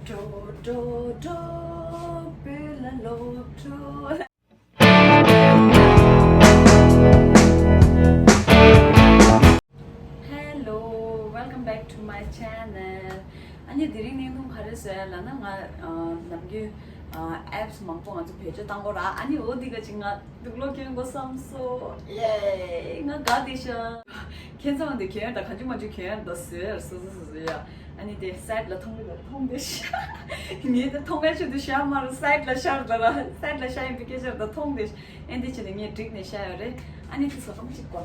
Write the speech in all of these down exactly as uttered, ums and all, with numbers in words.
འགྲོ་འགྲོ་འགྲོ། བོད་ལ་ལོག་འགྲོ། Hello, welcome back to my channel. ཨ་ནི་དེ་རིང་བརྙན་ཐུང་ག་རེ་བཟོ་ཡ་ལབ་ན། ང་ཨ་ནམ་རྒྱུན་ཨ་apps མང་པོ་ང་ཚོ་བེད་སྤྱོད་བཏང་གོ་ར། ཨ་ནི་འོ་འདི་ག་ཅིག་ང་དུག་ལོག་གྱོན་དགོས་བསམ་སོང་། ཡེ། ང་དགའ་བདེ་ཤག་ཁྱེད་ཚང་དེ་གྱོན་ཡ་ད་གང་བྱུང་མ་བྱུང་གྱོན་ཡ་ད་བཟོས་ཡ་སོ་སོ་སོ་སོ་ཡ། ཨ་ནི་དེ་side ལ་མཐོང་གི་མཐོང་བདེ་ཤག་ངས་དེ་མཐོང་ག་ཆེད་དུ་ཤར་མ་རུ་side ལ་ཤར་ད་ར། side ལ་ཤར་ཡིན་པའི་སྐད་ཆ་ད་མཐོང་བདེ་ཤག་ཨེ་འདི་བྱས་ནས་ངས་བསྒྲིགས་ནས་བཞག་ཡོད་རེད། ཨ་ནི་དེ་བཟོ་སྟངས་གཅིག་གོ།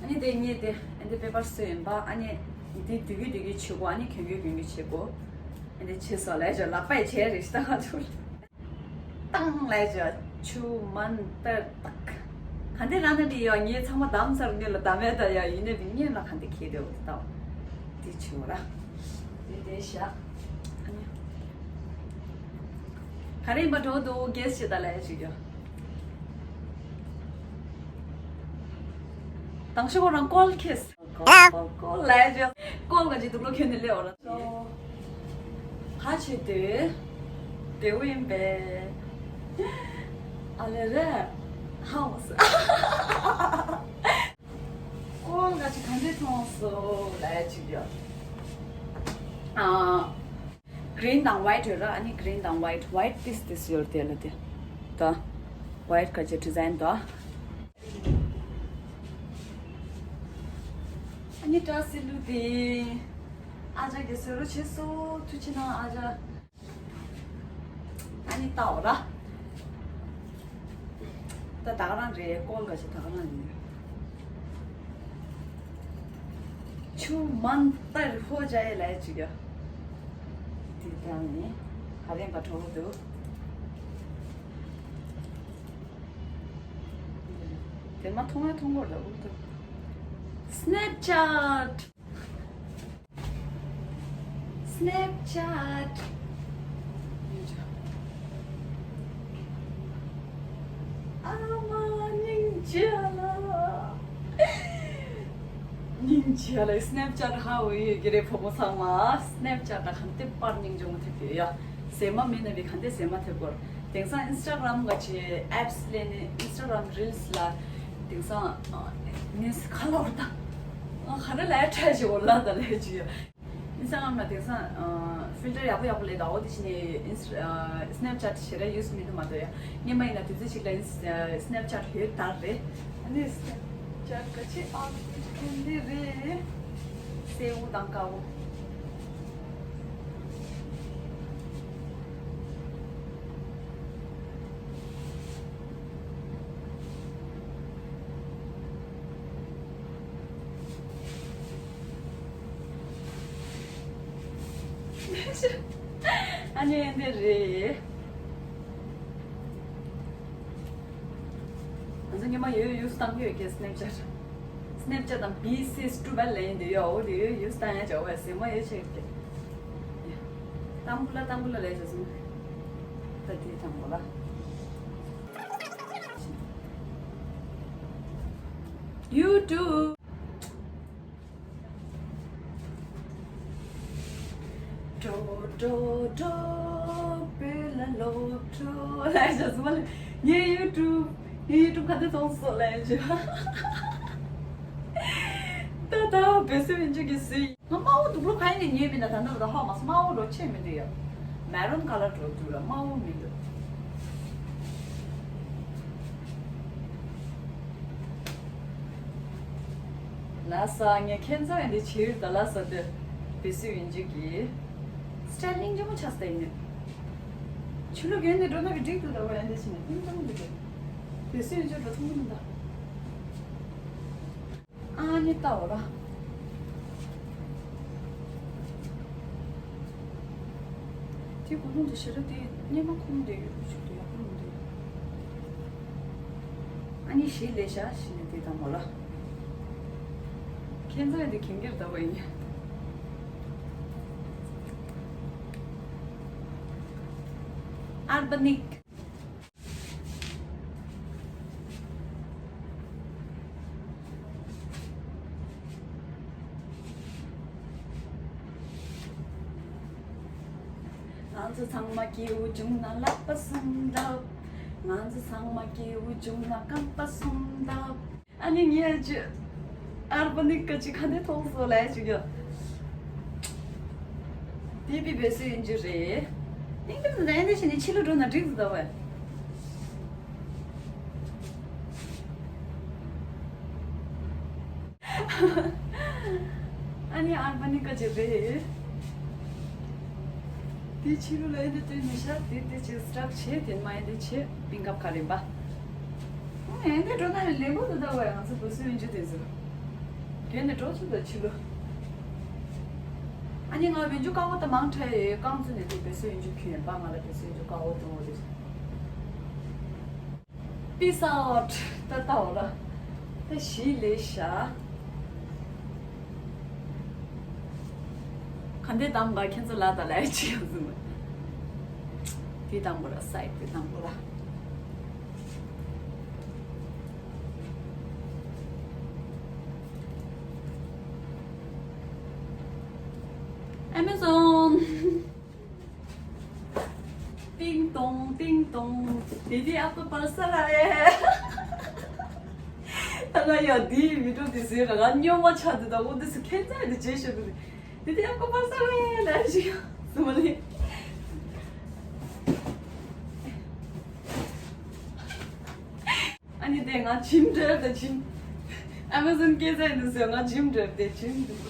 ཨ་ནི་དེ་ངས་དེ་ཨ་ནི་པེ་པར་བཟོས་ཡིན་པ། ཨ་ནི་འདི་དུས་རྒྱུན་དུས་རྒྱུན་བྱེད་དགོས། ཨ་ནི་གྱོན་གྱོན་གྱོན་གྱོན་བྱེད་དགོས། ཨ་ནི་བྱེད་སོ་ལས་ཅོ་ལག་པས་བྱས་རེད་ཤི་ད་ང་ཚོ། ཏང་ལས་ཅོ་ཆུ་མན་ཏར་ཏག་ག་འདི་རང་ན་འདི་ཡོད། ངས་ཚང་མ་བདམས་ཚར་ངས་ལ་བདམས་ཡས་ད་ཡ་ཡིན་ནས་བི་ངས་ལ་ག་འདི་ཁྱེད་དེ་འོ་ད་འདི་བྱེད་འོ་ར། དེ་དེ་བཞག་ཨ་ནི་ག་རེ་ཡིན་པ་འགྲོ་འདུག་གེས་བྱེད་ད་ལས་ཅིག་ཡོད། དང་ཤོག་རང་ཀོལ་ཁེས། ཀོལ་ཀོལ་ཀོལ་ལས་ཅོ། ཀོལ་ག་ཅིག་དུག་ལོག་གྱོན་ནས་སླེབས་འོ་ར། ཁ་ཆེ་དེ། དེ་བོ་ཡིན་པས། ཨ་ལེ་རེད། ཧའོ་སི། ཀོལ་ག་ཅིག་ག་འདྲས་མཐོང་སོང་ལས་ཅིག་ཡོད། ཨ། green དང་white ཡོད་ར། ཨ་ནི་green དང་white white ཏིས་ཏིས་ཡོད་དེ་ལ་དེ། ད་white ག་ཅིག་design ད། ཨ་ནི་བཀྲ་ཤིས་ལུ་དེ། ཨ་ཅག་གིས་བཟོ་རོགས་བྱས་སོ། ཐུགས་རྗེ་གནང་ཨ་ཅག་ཨ་ནི་ལྟ་འོ་ར། ད་ད་ག་རང་རེད། ཀོལ་ག་ཅིག་ད་ག་རང་ཡིན། ཆུ་མན་ཏར་ཧོ་ཇ་ཡེ་ལས་ཅིག་ཡོད། དེ་དང་ནི་ག་རེ་འགའ་གྲོགས་འདུག་དེ་མ་མཐོང་ཡ་མཐོང་གོ་ར་འུ་ཐུག Snapchat Snapchat ཨ་མ་སྙིང་རྗེ་ལ། སྙིང་རྗེ་ལ་Snapchat ཧ་འོ་ཡོད་ཀྱི་རེད། ཕོ་མོ་ཚང་མ་Snapchat ད་གང་ལྟེ་པར་སྙིང་རྗེ་མོ་ཐེབས་ཡོད་ཡ། ཟེ་མ་མེད་ན་བི་གང་ལྟེ་ཟེ་མ་ཐེབས་གོ། དེང་སང་Instagram ག་ཅི་apps ལས་ནི་Instagram reels ལ་དེང་སང་ནི་ཁ་ལོར་ད་ག་རེ་ལས་ཁྲལ་ཞིག་འོ་ལ་ད་ལས་ཅི་ཡོད། Instagram ལ་དེང་སང་ཨ་ཕིལ་ཊར་ཡག་པོ་ཡག་པོ་ལས་ད་འོ་དེ་བྱས་ནས་ཨིན་ཨ་Snapchat ཞེ་དྲག་ཡུས་མི་འདུག་མ་གཏོགས་ཡ། སྔོན་མ་ཡིན་ན་དུས་ཚོད་ཅིག་ལ་ཨིན་ཨ་Snapchat ཡོད་དར་རེད། ཨ་ནི་Snapchat ག་ཅི་ཨ་ཕི་ཨེ་འདི་རེད། སེའུ་དང་ཀ་བོ། ཨ་ནི་འདི་རེད། ང་ཚོ་ཉི་མ་ཡོད་ཡོད་བཏང་གི་ཡོད་ཀྱི་Snapchat Snapchat དང་B C two ལ་ཡིན་དེ་ཡོད་འོ་དེ་ཡོད་ཡོད་བཏང་ཡ་བྱ་བ་ཟེར་མ་ཡོད་ཆེད་ཀྱི། ཏམ་བུ་ལ་ཏམ་བུ་ལ་ལས་བྱ་སོང་། ད་དེ་དང་པོ་ལ། YouTube འགྲོ་འགྲོ་འགྲོ། བོད་ལ་ལོག་འགྲོ། ལས་བྱ་སོང་ལ། ངའི་YouTube ངའི་YouTube ག་དེ་མཐོང་སོང་ལས་བྱ། ད་ད་བོད་སེམས་ཡིན་ཆོག་གི་སུས། ང་དམར་པོ་དུག་ལོག་ག་ཡིན་ནས་ཉོས་མིན་ན་ད་ལྟ་བར་ཧ་མ་སོང་། དམར་པོ་འགྲོ་ཆེ་མི་འདུག་ཡ། Maroon colour འགྲོ་འདུག་ལ་དམར་པོ་མི་འདུག་ལ་ས་ངས་ཁྱེད་ཚོ་ཡིན་དེ་ཕྱིར་ད་ལ་ས་དེ་བེ་སུ་ཡིན་ཅིག་གི་སི་ཊལ་སྙིང་རྗེ་མོ་ཆགས་ས་ཡིན་ནི། ཆུ་ལོག་གྱོན་ནས་འགྲོ་ན་གི་འགྲིག་འདུག་ད་བ་ཡིན་དེ་ཕྱིན་ནས་སྙིང་རྗེ་མོ་འདུག་གི་བེ་སུ་ཡིན་ཅིག་འགྲོ་ཐུབ་མི་འདུག་ད། ཨ་ནི་ལྟ་འོ་ར། དེ་གོ་ལོང་དུ་ཞེ་དྲག་དེ་སྙེ་མ་ཁོང་དེ་ཡོད་ཞིག་དེ་ཡག་པོ་མི་འདུག་ཨ་ནི་ཞིག་ལས་བྱ་ཞིག་ནས་དེ་དང་མོ་ལ། ཁྱེད་ཚོ་ཡང་དེ་གན་གེར་ལྟ་བ་ཡིན། Urbanic ང་ཚོ་ཚང་མ་སྐྱིད་པོ་བྱུང་ན་ལག་པ་གསུམ་བརྡབ། ང་ཚོ་ཚང་མ་སྐྱིད་པོ་བྱུང་ན་རྐང་པ་གསུམ་བརྡབ། ཨ་ནི་ངས་ཨ་ཅི་ཨར་བ་ནི་ཀ་ཅི་ག་འདྲ་མཐོང་སོང་ལབ་ཅིག་ཡོད། དེ་བི་བེ་སུ་ཡིན་རྒྱུ་རེད། ནིང་དེ་ཚོ་ཨེ་འདྲ་བྱས་ནས་ཕྱི་ལོགས་འགྲོ་ན་འགྲིག་འདུག་ད་བས། ཨ་ནི་ཨར་བ་ནི་ཀ་ཅི་རེད། དེ་ཕྱི་ལོགས་ལ་ཨེ་འདྲ་སྟོན་ནས་ཤག་དེ་དེ་ཅི་སི་ཊག་བྱས་དེ་མ་ཨེ་འདྲ་བྱས་པིན་ཀབ་ག་རེད་པ། ཨེ་འདྲ་འགྲོ་ན་ལས་པོ་འདུག་ད་བས། ང་ཚོ་བུ་སུ་ཡིན་རྒྱུ་དེ་ཚོ། དེ་ནས་འགྲོ་ཚུལ་དང་ཕྱི་ལོ། ཨ་ནི་ང་བེད་འཇུ་དཀར་པོ་དང་མང་ཁྲ་ཡོད། རྐང་ཚོ་ནས་དེ་བེད་སོ་ཡིན་རྒྱུ་ཁྱོད་ཡིན་པ། ང་ལ་བེད་སོ་ཡིན་རྒྱུ་དཀར་པོ་དང་འོ་དེ། Peace out. ད་ལྟ་འོ་ལ་ད་ཞི་ལས་ཤ། ག་འདྲ་བཏང་ག་ཁྱེད་ཚོ་ལ་ད་ལ་ཡ་ཅི་ཡོད་ཟིན་མ། དེ་དང་པོ་ར་སའིད་དེ་དང་པོ་ར། Amazon. ཏིང་ཏོང་ཏིང་ཏོང་། དེ་དེ་ཨ་ཁུ་པར་ས་ར་ཨེ། ད་ང་ཡ་དེའི་བི་ཌིའོ་དེ་ཟེར་ར་ང་སྨྱོན་མ་ཆགས་དེ་ད་འོ་དེ་སུ་ཁྱེད་ཚ་དེ་རྗེས་ཤོད་དེ། དེ་དེ་ཨ་ཁུ་པར་ས་ར་ཨེ་ལ་ཞིག་སུ་མ་ལེ། ཨ་ནི་དེ་ང་ཇིམ་འདྲེར་དེ་ཇིམ། ཨ་མ་ཟོན་སྐད་ཆ་ཡིན་ཟེར་ང་ཇིམ་འདྲེར་དེ་ཇིམ་འདུག་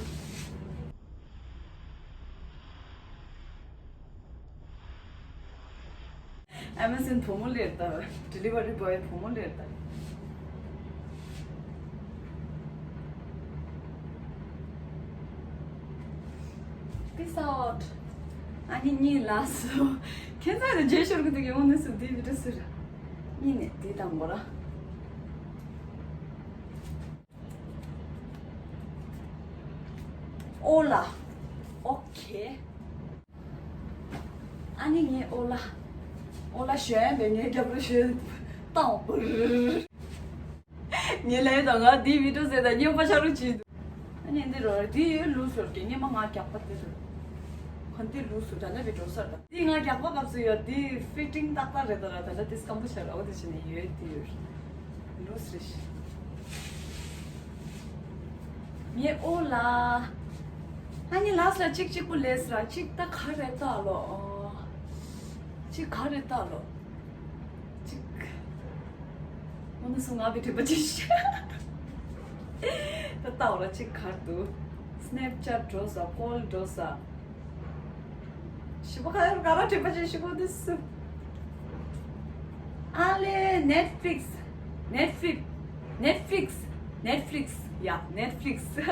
ཨ་མ་ཟོན་བུ་མོ་ལེར་ད། ཌི་ལི་ཝ་རི་བོའི་བུ་མོ་ལེར་ད། Peace out. ཨ་ནི་གཉིད་ལ་སོ། ཁྱེད་ཚོ་ལ་རྗེས་ཤོར་གི་འདུག་ཡོང་ནས་སུ་དེ་བི་ཏྲ་སུ་ར། གཉིད་ནས་དེ་དང་པོ་ར། ཨོ་ལ། ཨོ་ཁེ། ཨ་ནི་ངའི་ཨོ་ལ། ཨོ་ལ་ཞོན་པས་ངའི་རྒྱབ་རུ་ཞོན་བཏང་བུར། ངའི་ལས་དང་ང་འདི་བི་ཌིའོ་ཟེར་དང་སྙན་པ་ཆགས་རུ་བྱེད་འདུག་ཨ་ནི་འདི་རོ་འདི་ཡོད་ལུགས་སོར་གྱི་སྙན་མ་ང་རྒྱག་པ་དེ་རུ། ག་འདི་ལུགས་སུ་ད་ནི་བི་ཌིའོ་སོར་དང་འདི་ང་རྒྱག་པ་སྐབས་སུ་ཡོད་འདི་ཕི་ཊིང་ཏག་ཏག་རེད་དོ་ར། ད་ལྟ་འདི་སྐམ་པོ་ཆགས་ར། འོ་དེ་བྱས་ནས་ཡོད་འདི་ཡོད། ལུགས་རེད། ངའི་ཨོ་ལ། ཨ་ནི་ལགས་ལ་གཅིག་གཅིག་པོ་ལས་ར་གཅིག་ད་ག་རེ་ལྟ་ལོ། གཅིག་ག་རེ་ལྟ་ལོ། གཅིག་ཨོ་ནི་སུ་ང་བི་དྲི་པ་ཅི་ཤ། ད་ལྟ་འོ་ར་གཅིག་གར་འདུག་སི་ནེབ་ཅེཊ་འགྲོ་ས། ཀོལ་འགྲོ་ས། ཞི་པོ་ག་ཡོད་ག་ར་དྲི་པ་ཅི་ཞི་པོ་འདི་སུ། ཨ་ལེ་ནེཊ་ཕི་ལིག་སི། ནེཊ་ཕི་ལིག་སི། ནེཊ་ཕི་ལིག་སི། ཡ་ནེཊ་ཕི་ལིག་སི།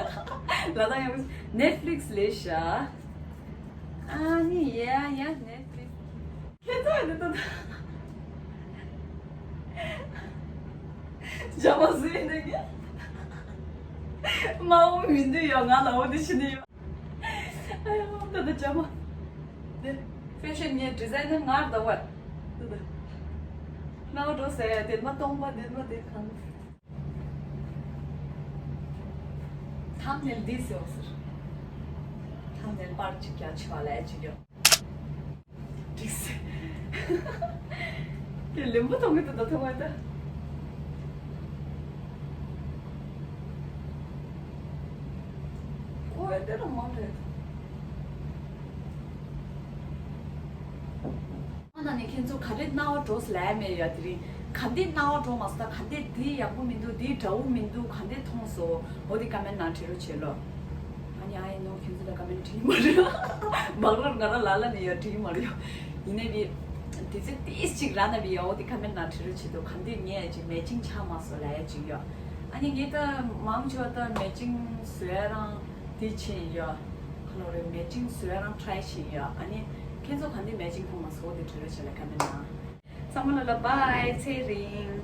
ལ་ད་ཡང་ནེཊ་ཕི་ལིག་སི་ལས་ཤ། ཨ་ནི་ཡ་ཡ་ནེཊ་ཕི་ལིག་སི། ཁྱེད་ཚོ་འདི་ལྟ་ཇ་མ་ཟོས་འདི་གི། མ་འོ་མི་འདུག་ཡོ། ང་ལ་འོ་འདི་ཕྱི་ནས་ཡོ། ཨ་ཡོ་ད་ད་ཇ་མ། འདི་ཕེ་ཤན་ངའི་ཌི་ཟའི་ནར་ངར་ད་བར། ད་ད། ནའོ་འགྲོ་ཟེར་དེ་མ་གཏོང་པ་འདི་མ་དེ་གང་། ཐམ་ནེལ་འདི་ཟེར་བ་ཟེར། ཐམ་ནེལ་པར་ཅིག་རྒྱག་ཆེ་བ་ལས་ཅིག་ཡོད། འགྲིག་སེ། དེ་ལེན་པོ་ཐོང་གི་འདུག་ད་ཐོང་བ་ད། ཨོ་ཡ་དེ་རང་མང་རེད། ཨ་ན་ནི་ཁྱེད་ཚོ་ག་རེ་རྣ་བ་འགྲོ་ལས་མེད་ཡ། དེ་རིང་ག་འདི་རྣ་བ་འགྲོ་མ་སོང་། ད་ག་འདི་འདི་ཡག་པོ་མི་འདུག་འདི་འདྲ་བོ་མི་འདུག་ག་འདི་མཐོང་སོང་། འོ་དེ་ཀ་མེན་ནང་བྲིས་རོགས་བྱེད་ལོ། ཨ་ནི་ཨ་ཡེ་ནོ་ཁྱེད་ཚོ་ལ་ཀ་མེན་བྲིས་མ་རེད། བག་ལོར་ང་རང་ལ་ལ་ནས་ཡ་བྲིས་མ་རེད། ཡིན་ནའི་བི། དེ་ཚེ་ཏིས་ཅིག་ར་ན་བི་ཡ་འོ་དེ་ཀ་མེན་ནང་བྲིས་རོགས་བྱེད་དོ། ག་འདི་ངས་ཅིག་མེ་ཅིང་ཆགས་མ་སོང་ལ་ཡ་ཅིག་ཡ། ཨ་ནི་ངས་ད་མང་ཆེ་བ་ད་མེ་ཅིང་བཟོས་རང་དེ་ཕྱིན་ཡ། ཁ་ལོ་རེ་མེ་ཅིང་བཟོས་རང་ཊ་རའི་ཕྱིན་ཡ། ཨ་ནི་ཁྱེད་ཚོ་ག་འདི་མེ་ཅིང་ཁོ་མ་སོ་དེ་བྲིས་རོགས་བྱེད་ལ་ཀ་མེན་ནང་། ཚང་མ་ལ་ལ་བྷའི། ཚེ་རིང་།